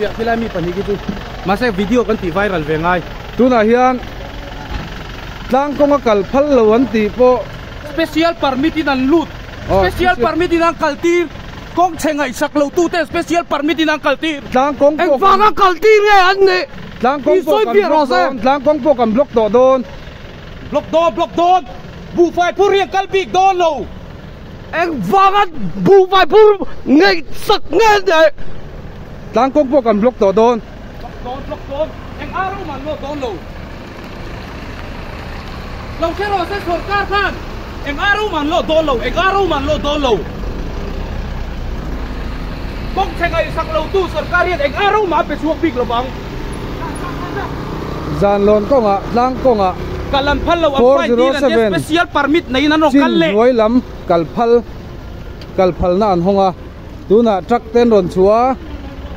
piah khilai mi pahnih khi chu mahse video kan tih viral ve ngai. Tunah hian tlang kawnga kal phal lo an tih pawh. Special permit in an lut. Special permit in an kal tir. Kawng chhe ngaihsak lo tu te special permit in an kal tir. Tlang kawng pawh. Engvanga kal tir nge an nih? Tlang kawng pawh kan block dawn. Tlang kawng pawh kan block tawh dawn. Block dawn block dawn. Buhfai phur hi an kal bik dawn lo. Engvanga buhfai phur ngaihsak nge an nih? Tlang kawng pawh kan block tawh dawn. Block dawn block dawn. Eng ar awm an lawt dawn lo. Lo hre rawh se sorkar khan eng ar awm an lawt dawn lo eng ar awm an lawt dawn lo. Kawng chhe ngaihsak lo tu sorkar hian eng ar awm a pe chhuak bik lo vang. Zan lawn kawngah tlang kawngah Kal an phal lo an fine tir an tia special permit neiin an rawn kal leh. Chin hnuai lam kal phal kal phalna an hawng a tunah truck te an rawn chhuah a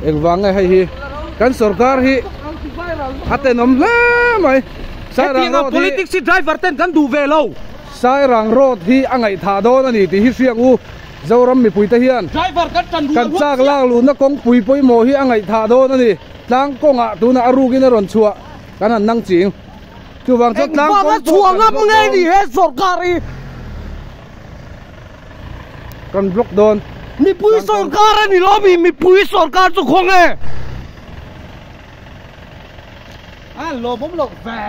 engvang nge hei hi kan sorkar hi a tenawm hle mai. Hetiang ang politics hi driver ten kan duh ve lo. Sairang road hi a ngaihthah dawn a ni tih hi hriang u. Zoram mipuite hian kan chak lak luhna kawngpui pawimawh hi a ngaihthah dawn a ni. Tlang kawngah tunah a rukin a rawn chhuah kan han nang ching. Chuvang chuan tlang kawng pawh kan block dawn. Kan block dawn. Mipui sorkar a ni lo mi, mipui sorkar chu khawnge? A lawmawm loh ve.